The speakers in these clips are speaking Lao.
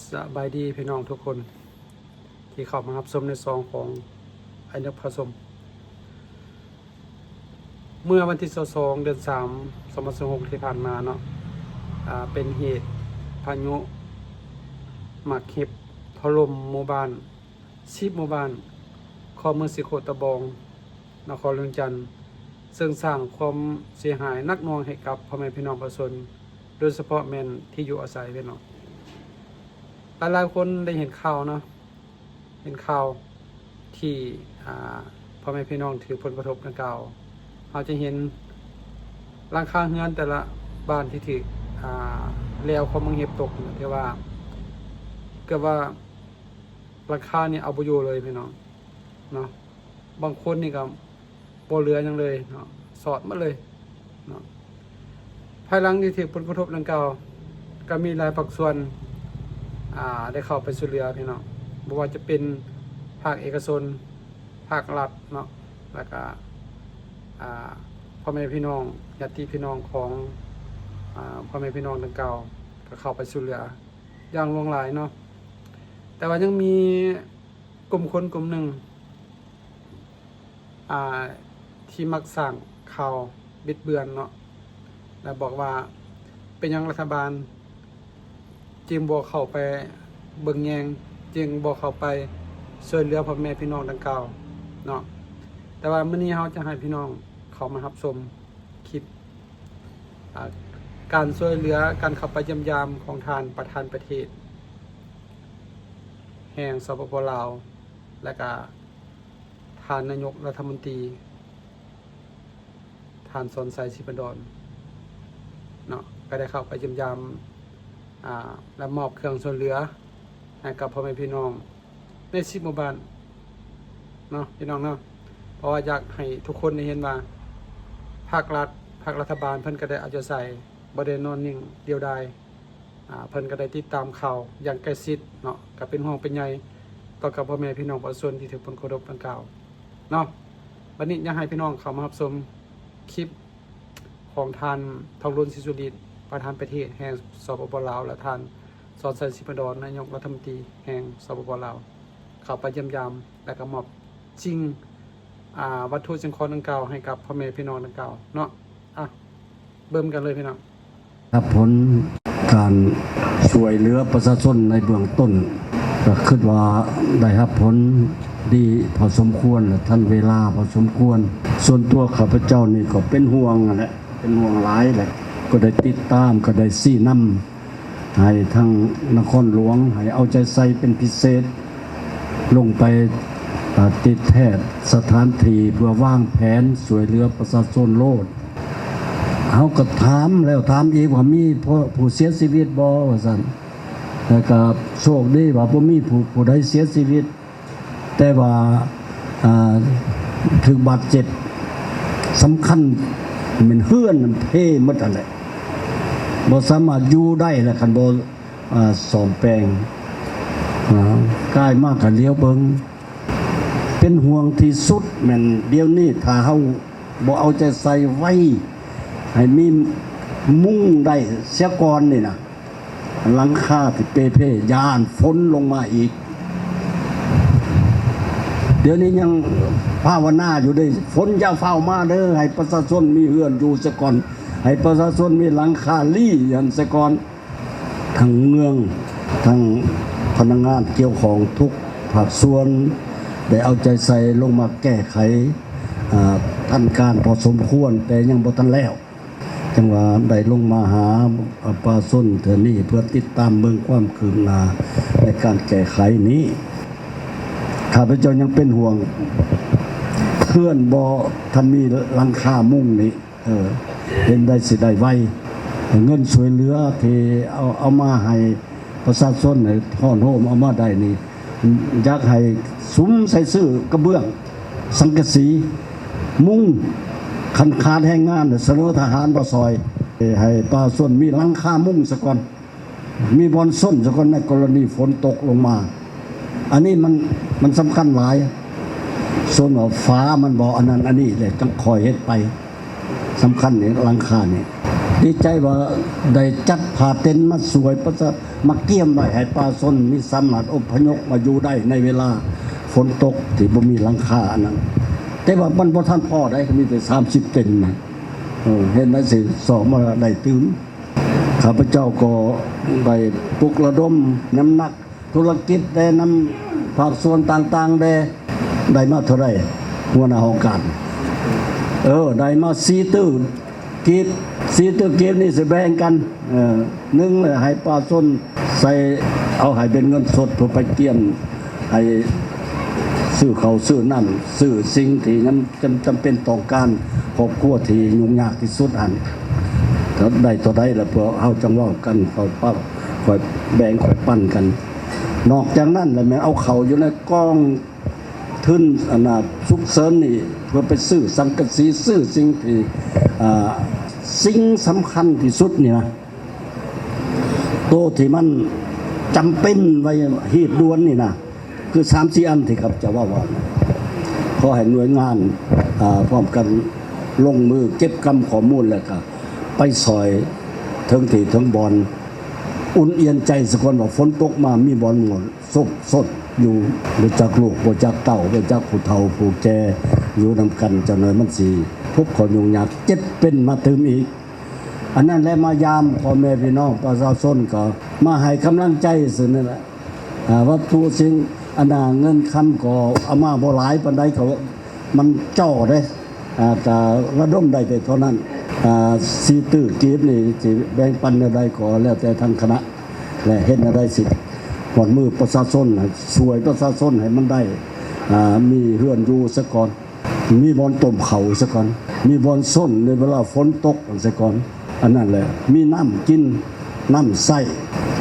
ສະບາຍດີພີ່ນ້ອງທຸກຄົນ ທີ່ເຂົ້າມາຮັບຊົມໃນຊ່ອງຂອງອ້າຍນົບພາຊົມ. ເມື່ອວັນທີຊາວສອງ ເດືອນສາມ ສອງພັນຊາວຫົກ ທີ່ຜ່ານມາເນາະ, ອາ ເປັນເຫດພາຍຸໝາກເຫັບຖະຫຼົ່ມໝູ່ບ້ານ ສິບໝູ່ບ້ານ ຂອງເມືອງສີໂຄດຕະບອງ ນະຄອນຫຼວງວຽງຈັນ, ເຊິ່ງສ້າງຄວາມເສຍຫາຍໜັກໜ່ວງໃຫ້ກັບພໍ່ແມ່ພີ່ນ້ອງປະຊາຊົນ, ໂດຍສະເພາະແມ່ນທີ່ຢູ່ອາໄສພີ່ນ້ອງ. ຫຼາຍໆຄົນໄດ້ເຫັນຂ່າວເນາະ, ເຫັນຂ່າວທີ່ ອາ ພໍ່ແມ່ພີ່ນ້ອງຖືກຜົນກະທົບດັ່ງກ່າວ. ເຮົາຈະເຫັນຫຼັງຄາເຮືອນແຕ່ລະບ້ານທີ່ຖືກ ອາ ແລວຂອງໝາກເຫັບຕົກ ຖືວ່າເກືອບວ່າ ຫຼັງຄານີ້ເອົາບໍ່ຢູ່ເລີຍພີ່ນ້ອງເນາະ, ບາງຄົນນີ້ກໍບໍ່ເຫຼືອຫຍັງເລີຍເນາະ, ສອດໝົດເລີຍເນາະ. ພາຍຫຼັງທີ່ຖືກຜົນກະທົບດັ່ງກ່າວ ກໍມີຫຼາຍພາກສ່ວນ ອາ ໄດ້ເຂົ້າໄປຊ່ວຍເຫຼືອພີ່ນ້ອງ, ບໍ່ວ່າຈະເປັນພາກເອກະຊົນ, ພາກລັດເນາະ, ແລ້ວກໍ ອາ ພໍ່ແມ່ພີ່ນ້ອງ, ຍາດຕິພີ່ນ້ອງຂອງ ອາ ພໍ່ແມ່ພີ່ນ້ອງດັ່ງກ່າວ ກໍເຂົ້າໄປຊ່ວຍເຫຼືອ ຢ່າງຫຼວງຫຼາຍເນາະ, ແຕ່ວ່າຍັງມີກຸ່ມຄົນກຸ່ມໜຶ່ງ ອາ ທີ່ມັກສ້າງຂ່າວບິດເບືອນເນາະ ແລະ ບອກວ່າເປັນຫຍັງລັດຖະບານຈຶ່ງບໍ່ເຂົ້າໄປເບິ່ງແຍງ, ຈຶ່ງບໍ່ເຂົ້າໄປຊ່ວຍເຫຼືອພໍ່ແມ່ພີ່ນ້ອງດັ່ງກ່າວເນາະ. ແຕ່ວ່າມື້ນີ້ເຮົາຈະໃຫ້ພີ່ນ້ອງເຂົ້າມາຮັບຊົມ ຄລິບ ອາ ການຊ່ວຍເຫຼືອ, ການເຂົ້າໄປຢ້ຽມຢາມຂອງທ່ານປະທານປະເທດແຫ່ງ ສປປ ລາວ ແລະກະທ່ານນາຍົກລັດຖະມົນຕີ ທ່ານ ສອນໄຊ ສີພັນດອນ ເນາະ, ກໍໄດ້ເຂົ້າໄປຢ້ຽມຢາມ ອາ ແລະ ມອບເຄື່ອງຊ່ວຍເຫຼືອໃຫ້ກັບພໍ່ແມ່ພີ່ນ້ອງ ໃນສິບໝູ່ບ້ານເນາະ ພີ່ນ້ອງເນາະ. ເພາະວ່າຢາກໃຫ້ທຸກຄົນໄດ້ເຫັນວ່າ ພາກລັດ, ພາກລັດຖະບານເພິ່ນກໍໄດ້ເອົາໃຈໃສ່, ບໍ່ໄດ້ນອນນິ່ງດຽວດາຍ, ອາ ເພິ່ນກໍໄດ້ຕິດຕາມຂ່າວຢ່າງໃກ້ຊິດເນາະ, ກໍເປັນຫ່ວງເປັນໃຍຕໍ່ກັບພໍ່ແມ່ພີ່ນ້ອງປະຊາຊົນທີ່ຖືກຜົນກະທົບດັ່ງກ່າວເນາະ. ບັດນີ້ຢາກໃຫ້ພີ່ນ້ອງເຂົ້າມາຮັບຊົມຄລິບ ຂອງທ່ານ ທອງລຸນ ສີສຸລິດ ປະທານປະເທດແຫ່ງ ສປປ ລາວ ແລະ ທ່ານ ສອນໄຊ ສີພັນດອນ ນາຍົກລັດຖະມົນຕີແຫ່ງ ສປປ ລາວ ເຂົ້າໄປຢ້ຽມຢາມ ແລະ ກໍມອບສິ່ງ ອາ ວັດຖຸສິ່ງຂອງດັ່ງກ່າວໃຫ້ກັບພໍ່ແມ່ພີ່ນ້ອງດັ່ງກ່າວເນາະ. ອະ ເບິ່ງກັນເລີຍພີ່ນ້ອງ. ຮັບຜົນການຊ່ວຍເຫຼືອປະຊາຊົນໃນເບື້ອງຕົ້ນ ກໍຄິດວ່າໄດ້ຮັບຜົນດີພໍສົມຄວນ ແລະ ທັນເວລາພໍສົມຄວນ. ສ່ວນຕົວຂ້າພະເຈົ້ານີ້ກໍເປັນຫ່ວງຫັ້ນແຫຼະ, ເປັນຫ່ວງຫຼາຍແຫຼະ, ກໍໄດ້ຕິດຕາມ, ກໍໄດ້ຊີ້ນຳໃຫ້ທາງນະຄອນຫຼວງ ໃຫ້ເອົາໃຈໃສ່ເປັນພິເສດ, ລົງໄປ ອາ ຕິດແທດສະຖານທີ່ເພື່ອວາງແຜນຊ່ວຍເຫຼືອປະຊາຊົນໂລດ. ເຮົາກໍຖາມແລ້ວຖາມອີກວ່າມີຜູ້ ຜູ້ເສຍຊີວິດບໍ່ ວ່າຊັ້ນ, ແລ້ວກໍໂຊກດີວ່າບໍ່ມີຜູ້ ຜູ້ໃດເສຍຊີວິດ, ແຕ່ວ່າ ອາ ຖືກບາດເຈັບສຳຄັນແມ່ນເຮືອນນັ້ນເພໝົດຫັ້ນແຫຼະ, ບໍ່ສາມາດຢູ່ໄດ້ແລ້ວ ຄັນບໍ່ ອາ ສ້ອມແປງ. ອາ ກາຍມາກໍຫຼຽວເບິ່ງ ເປັນຫ່ວງທີ່ສຸດແມ່ນດຽວນີ້ ຖ້າເຮົາບໍ່ເອົາໃຈໃສ່ໄວ ໃຫ້ມີມຸງໄດ້ເສຍກ່ອນນີ້ນະ, ຫຼັງຄາທີ່ເປ່ເພ ຢ້ານຝົນລົງມາອີກ. ດຽວນີ້ຍັງພາວະນາຢູ່ເດ້, ຝົນຢ່າຟ້າວມາເດີ, ໃຫ້ປະຊາຊົນມີເຮືອນຢູ່ສະກ່ອນ, ໃຫ້ປະຊາຊົນມີຫຼັງຄາລີຫັ້ນສະກ່ອນ. ທາງເມືອງ ທາງພະນັກງານກ່ຽວຂ້ອງທຸກພາກສ່ວນ ໄດ້ເອົາໃຈໃສ່ລົງມາແກ້ໄຂ ອາ ທັນການພໍສົມຄວນ, ແຕ່ຍັງບໍ່ທັນແລ້ວ. ຈັ່ງວ່າໄດ້ລົງມາຫາ ອາ ປະຊາຊົນເທື່ອນີ້ ເພື່ອຕິດຕາມເບິ່ງຄວາມຄືບໜ້າໃນການແກ້ໄຂນີ້. ຂ້າພະເຈົ້າຍັງເປັນຫ່ວງເຮືອນບໍ່ທັນມີຫຼັງຄາມຸງນີ້. ເອີ ເຫັນໄດ້ຊິໄດ້ໄວ. ເງິນຊ່ວຍເຫຼືອທີ່ເອົາ ເອົາມາໃຫ້ປະຊາຊົນ ໃຫ້ຮ້ອນໂຮມເອົາມາໄດ້ນີ້ ຢາກໃຫ້ສຸມໃສ່ຊື້ກະເບື້ອງ ສັງກະສີ ມຸງ, ຄັນຂາດແຮງງານ ສະເໜີທະຫານມາຊ່ອຍ ໃຫ້ປະຊາຊົນມີຫຼັງຄາມຸງສາກ່ອນ. ມີບ່ອນຊົນສາກ່ອນ ໃນກໍລະນີຝົນຕົກລົງມາ. ອັນນີ້ມັນ ມັນສຳຄັນຫຼາຍ. ສ່ວນວ່າຝາມັນບໍ່ອັນນັ້ນອັນນີ້ແຫຼະ ຈັ່ງຄ່ອຍເຮັດໄປ. ສຳຄັນນີ້ ຫຼັງຄານີ້. ດີໃຈວ່າໄດ້ຈັດຜ້າເຕັນມາຊ່ວຍປະຊາ ມາກຽມໄວ້ໃຫ້ປະຊາຊົນມີສາມາດອົບພະຍົບມາຢູ່ໄດ້ໃນເວລາຝົນຕົກທີ່ບໍ່ມີຫຼັງຄາອັນນັ້ນ. ແຕ່ວ່າມັນບໍ່ທັນພໍໃດ໋ ມີແຕ່ສາມສິບເຕັນນະ. ເອີ ເຮັດໄດ້ຊິຊອກມາໄດ້ຕື່ມ. ຂ້າພະເຈົ້າກໍໄດ້ປຸກລະດົມນ້ຳໜັກທຸລະກິດແດ່ ນຳພາກສ່ວນຕ່າງໆແດ່ ໄດ້ມາເທົ່າໃດ ຫົວໜ້າຫ້ອງການ? ເອີ ໄດ້ມາສີ່ຕື້ ກີບ ສີ່ຕື້ກີບນີ້ຊິແບ່ງກັນ ເອີ ໜຶ່ງແຫຼະ ໃຫ້ປະຊາຊົນໃສ່ ເອົາໃຫ້ເປັນເງິນສົດ ເພື່ອໄປກຽມໃຫ້ຊື້ເຂົ້າຊື້ນ້ຳ ຊື້ສິ່ງທີ່ຍັງຈຳ ຈຳເປັນຕ້ອງການ ຄອບຄົວທີ່ຫຍຸ້ງຍາກທີ່ສຸດຫັ້ນ ໄດ້ເທົ່າໃດລະ ພວກເຮົາຈັ່ງເວົ້າກັນ ຂ້ອຍປັບ ຂ້ອຍແບ່ງ ຂ້ອຍປັນກັນ. ນອກຈາກນັ້ນລະແມ່ນເອົາເຂົ້າຢູ່ໃນກອງ ທຶນອັນນ່າສຸກເສີນນີ້ ເພື່ອໄປຊື້ສັງກະສີ ຊື້ສິ່ງທີ່ ອ່າ ສິ່ງສຳຄັນທີ່ສຸດນີ້ນະ ໂຕທີ່ມັນຈຳເປັນໄວຮີບດ່ວນນີ້ນະ ຄືສາມສີ່ອັນທີ່ຂ້າພະເຈົ້າເວົ້າວ່າ ຂໍໃຫ້ໜ່ວຍງານ ອ່າ ພ້ອມກັນລົງມືເກັບກຳຂໍ້ມູນ ແລ້ວກະໄປຊ່ອຍເຖິງທີ່ເຖິງບ່ອນ ອຸ່ນອຽນໃຈສາກ່ອນວ່າຝົນຕົກມາມີບ່ອນມ່ວນ ສົບສົດຢູ່ ບໍ່ຈັກລູກ ບໍ່ຈັກເຕົ້າ ບໍ່ຈັກຜູ້ເຖົ້າຜູ້ແກ່ ຢູ່ນຳກັນ ຈັກໜ້ອຍມັນຊິພົບຂໍ້ຫຍຸ້ງຍາກເຈັບເປັນມາຕື່ມອີກ. ອັນນັ້ນແຫຼະ ມາຢາມພໍ່ແມ່ພີ່ນ້ອງປະຊາຊົນ ກໍມາໃຫ້ກຳລັງໃຈຊື່ນັ້ນແຫຼະ. ອາ ວັດຖຸສິ່ງ ອັນນ່າ ເງິນຄຳກໍເອົາມາບໍ່ຫຼາຍປານໃດ ກໍມັນເຈາະເດ້. ອາ ກະລະດົມໄດ້ແຕ່ເທົ່ານັ້ນ. ອາ ສີ່ຕື້ກີບນີ້ ຊິແບ່ງປັນແນວໃດກໍແລ້ວແຕ່ທາງຄະນະ ແລະ ເຮັດແນວໃດຊິຮອດມືປະຊາຊົນ ໃຫ້ຊ່ວຍປະຊາຊົນໃຫ້ມັນໄດ້ ອາ ມີເຮືອນຢູ່ຊະກ່ອນ ມີບ່ອນຕົ້ມເຂົ້າຊະກ່ອນ ມີບ່ອນຊົນໃນເວລາຝົນຕົກຊະກ່ອນ. ອັນນັ້ນແຫຼະ ມີນ້ຳກິນ ນ້ຳໃຊ້.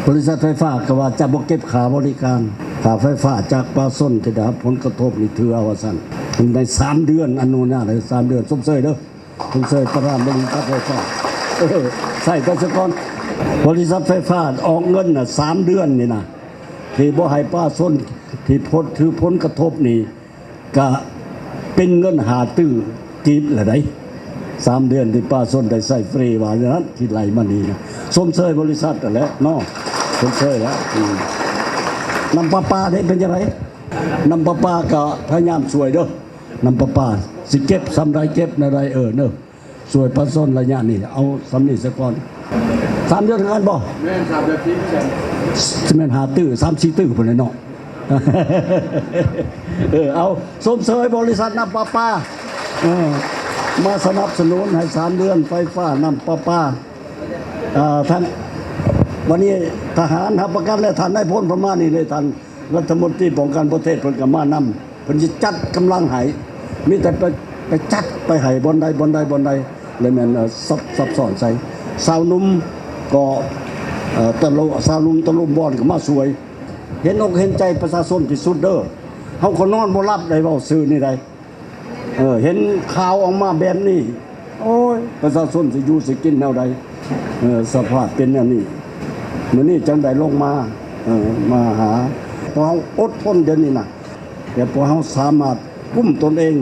ບໍລິສັດໄຟຟ້າກໍວ່າຈະບໍ່ເກັບຄ່າບໍລິການ ຄ່າໄຟຟ້າຈາກປະຊາຊົນທີ່ໄດ້ຮັບຜົນກະທົບນີ້ເທື່ອ ວ່າຊັ້ນ. ໃນສາມເດືອນ ອະນຸຍາດໃຫ້ສາມເດືອນ ຊົມເຊີຍເດີ ຊົມເຊີຍປະທານບໍລິສັດໄຟຟ້າ ເອີ ໃຊ້ໄປຊະກ່ອນ. ບໍລິສັດໄຟຟ້າອອກເງິນນະ ສາມເດືອນນີ້ນະ ທີ່ບໍ່ໃຫ້ປະຊາຊົນທີ່ພົດ ຖືກຜົນກະທົບນີ້ ກະເປັນເງິນຫ້າຕື້ກີບແລ້ວໃດ໋ ສາມເດືອນທີ່ປະຊາຊົນໄດ້ໃຊ້ຟຣີ ວ່າຢ່າງນັ້ນ ທີ່ໄລ່ມານີ້ນະ ຊົມເຊີຍບໍລິສັດຫັ້ນແຫຼະເນາະ ຊົມເຊີຍແລ້ວ. ອືມ ນ້ຳປະປາເດ້ ເປັນຈັ່ງໃດ? ນ້ຳປະປາກະພະຍາຍາມຊ່ວຍເດີ ນ້ຳປະປາ ຊິເກັບສ່ຳໃດ ເກັບແນວໃດ ເອີ ເນີ ຊ່ວຍປະຊາຊົນໄລຍະນີ້ ເອົາສ່ຳນີ້ຊະກ່ອນ. ສາມເດືອນຄືກັນບໍ່? ແມ່ນ ສາມເດືອນຕິດກັນ ຊິແມ່ນຫ້າຕື້ ສາມສີ່ຕື້ພຸ້ນແຫຼະເນາະ. ເອີ ເອົາ ຊົມເຊີຍບໍລິສັດນ້ຳປະປາ ເອີ ມາສະໜັບສະໜູນໃຫ້ສາມເດືອນ ໄຟຟ້າ ນ້ຳປະປາ. ເອີ ທ່ານ ວັນນີ້ທະຫານຮັບປະກັນ ແລະ ທ່ານນາຍພົນເພິ່ນມານີ້ເລີຍ ທ່ານລັດຖະມົນຕີປ້ອງກັນປະເທດເພິ່ນກໍມານຳ ເພິ່ນຊິຈັດກຳລັງໃຫ້ ມີແຕ່ໄປ ໄປຈັດໄປໃຫ້ບ່ອນໃດ ບ່ອນໃດ ບ່ອນໃດ ແລະ ແມ່ນ ເອີ ຊັບ ຊັບຊ້ອນໃສ່. ຊາວໜຸ່ມກໍ ເອີ ຕະລຸ ຊາວໜຸ່ມຕະລຸມບອນກໍມາຊ່ວຍ ເຫັນອົກເຫັນໃຈປະຊາຊົນທີ່ສຸດເດີ. ເຮົາກໍນອນບໍ່ຫຼັບໄດ້ ເວົ້າຊື່ນີ້ໄດ໋ ເອີ ເຫັນຂ່າວອອກມາແບບນີ້ ໂອ້ຍ ປະຊາຊົນຊິຢູ່ຊິກິນແນວໃດ? ເອີ ສະພາບເປັນແນວນີ້ ມື້ນີ້ຈັ່ງໄດ້ລົງມາ ເອີ ມາຫາ. ພວກເຮົາອົດທົນດຽວນີ້ນະ ແຕ່ພວກເຮົາສາມາດກຸມຕົນເອງ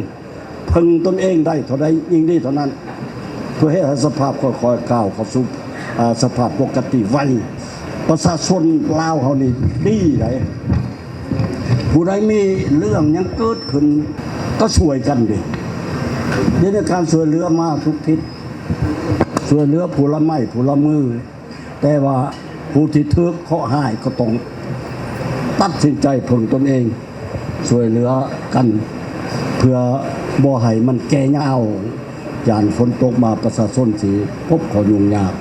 ເພິ່ງຕົນເອງໄດ້ເທົ່າໃດຍິ່ງດີເທົ່ານັ້ນ ເພື່ອເຮັດໃຫ້ສະພາບຄ່ອຍໆກ້າວເຂົ້າສູ່ ອາ ສະພາບປົກກະຕິໄວ. ປະຊາຊົນລາວເຮົານີ້ດີໃດ໋ ຜູ້ໃດມີເລື່ອງຫຍັງເກີດຂຶ້ນກໍຊ່ວຍກັນເດ້. ເດ້ ໃນການຊ່ວຍເຫຼືອມາທຸກທິດ ຊ່ວຍເຫຼືອຜູ້ລະໄມ້ຜູ້ລະມື ແຕ່ວ່າຜູ້ທີ່ຖືກເຄາະຮ້າຍກໍຕ້ອງຕັດສິນໃຈເພິ່ງຕົນເອງ ຊ່ວຍເຫຼືອກັນ ເພື່ອບໍ່ໃຫ້ມັນແກ່ຍາວ. ຢ້ານຝົນຕົກມາປະຊາຊົນຊິພົບຂໍ້ຫຍຸ້ງຍາກ.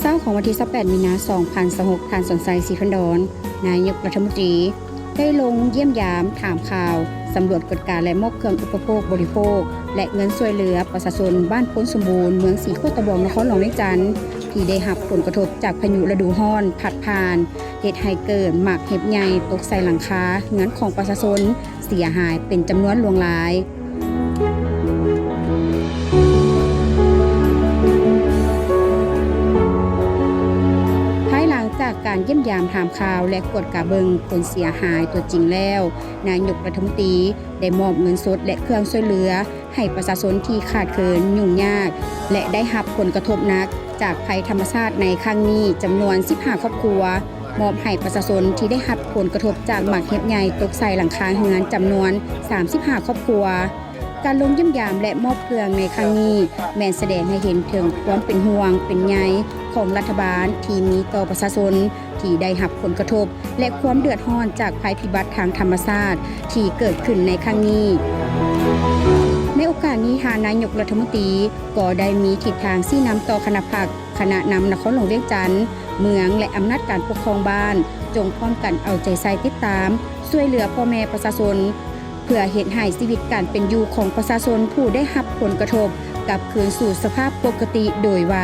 ເຊົ້າຂອງວັນທີຊາວແປດ ມີນາ ສອງພັນຊາວຫົກ ທ່ານ ສົນໄຊ ສີພັນດອນ ນາຍົກລັດຖະມົນຕີ ໄດ້ລົງຢ້ຽມຢາມຖາມຂ່າວ, ສຳຫຼວດກວດກາ ແລະ ມອບເຄື່ອງອຸປະໂພກບໍລິໂພກ ແລະ ເງິນຊ່ວຍເຫຼືອປະຊາຊົນບ້ານໂພນສົມບູນ ເມືອງສີໂຄດຕະບອງ ນະຄອນຫຼວງວຽງຈັນ ທີ່ໄດ້ຮັບຜົນກະທົບຈາກພາຍຸລະດູຮ້ອນພັດຜ່ານ ເຮັດໃຫ້ເກີດໝາກເຫັບໃຫຍ່ຕົກໃສ່ຫຼັງຄາເຮືອນຂອງປະຊາຊົນເສຍຫາຍເປັນຈຳນວນຫຼວງຫຼາຍ. ພາຍຫຼັງຈາກການຢ້ຽມຢາມຖາມຂ່າວ ແລະ ກວດກາເບິ່ງຜົນເສຍຫາຍຕົວຈິງແລ້ວ, ນາຍົກລັດຖະມົນຕີໄດ້ມອບເງິນສົດ ແລະ ເຄື່ອງຊ່ວຍເຫຼືອໃຫ້ປະຊາຊົນທີ່ຂາດເຂີນ, ຫຍຸ້ງຍາກ ແລະ ໄດ້ຮັບຜົນກະທົບໜັກຈາກໄພທຳມະຊາດໃນຄັ້ງນີ້ ຈຳນວນສິບຫ້າຄອບຄົວ, ມອບໃຫ້ປະຊາຊົນທີ່ໄດ້ຮັບຜົນກະທົບຈາກໝາກເຫັບໃຫຍ່ຕົກໃສ່ຫຼັງຄາເຮືອນ ຈຳນວນສາມສິບຫ້າຄອບຄົວ. ການລົງຢ້ຽມຢາມ ແລະ ມອບເຄື່ອງໃນຄັ້ງນີ້ ແມ່ນສະແດງໃຫ້ເຫັນເຖິງຄວາມເປັນຫ່ວງເປັນໃຍຂອງລັດຖະບານທີ່ມີຕໍ່ປະຊາຊົນທີ່ໄດ້ຮັບຜົນກະທົບ ແລະ ຄວາມເດືອດຮ້ອນຈາກໄພພິບັດທາງທຳມະຊາດທີ່ເກີດຂຶ້ນໃນຄັ້ງນີ້. ໃນໂອກາດນີ້, ທ່ານນາຍົກລັດຖະມົນຕີກໍໄດ້ມີທິດທາງຊີ້ນຳຕໍ່ຄະນະພັກ, ຄະນະນຳນະຄອນຫຼວງວຽງຈັນ, ເມືອງ ແລະ ອຳນາດການປົກຄອງບ້ານ ຈົ່ງພ້ອມກັນເອົາໃຈໃສ່ຕິດຕາມ ຊ່ວຍເຫຼືອພໍ່ແມ່ປະຊາຊົນ ເພື່ອເຮັດໃຫ້ຊີວິດການເປັນຢູ່ຂອງປະຊາຊົນຜູ້ໄດ້ຮັບຜົນກະທົບກັບຄືນສູ່ສະພາບປົກກະຕິໂດຍໄວ.